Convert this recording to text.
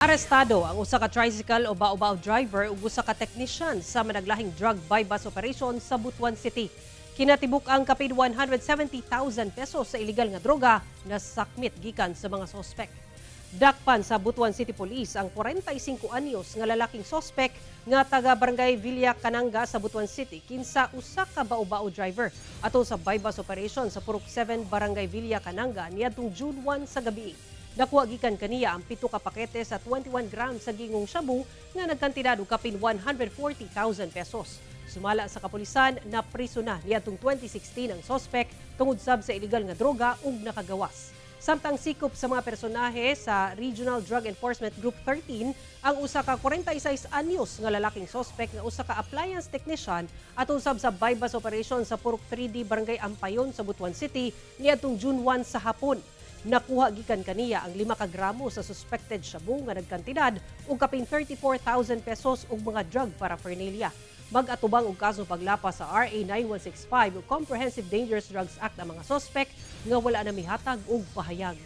Arestado ang usa ka tricycle o bao-bao driver ug usa ka technician sa managlahing drug buy-bust operation sa Butuan City. Kinatibuk ang kapin 170,000 pesos sa illegal nga droga na sakmit gikan sa mga sospek. Dakpan sa Butuan City Police ang 45 anyos nga lalaking sospek nga taga Barangay Villa Cananga sa Butuan City, kinsa usa ka bao-bao driver, atol sa buy-bust operation sa Purok 7, Barangay Villa Cananga niadtong June 1 sa gabi. Nakuha gikan kaniya ang 7 ka pakete sa 21 grams sa gingong shabu nga nagkantidad og kapin 140,000 pesos. Sumala sa kapulisan, na priso na niadtong 2016 ang sospek tungod sab sa illegal nga droga ug nakagawas. Samtang sikop sa mga personahe sa Regional Drug Enforcement Group 13 ang usa ka 46 anyos nga lalaking sospek nga usa ka appliance technician atol sab sa buy-bust operation sa Purok 3D, Barangay Ampayon sa Butuan City niadtong June 1 sa hapon. Nakuha gikan kaniya ang 5 ka gramo sa suspected shabu nga nagkantidad og kapin 34,000 pesos ug mga drug paraphernalia. Mag-atubang og kaso paglapas sa RA 9165 ug Comprehensive Dangerous Drugs Act ang mga sospek nga wala na mihatag og pahayag.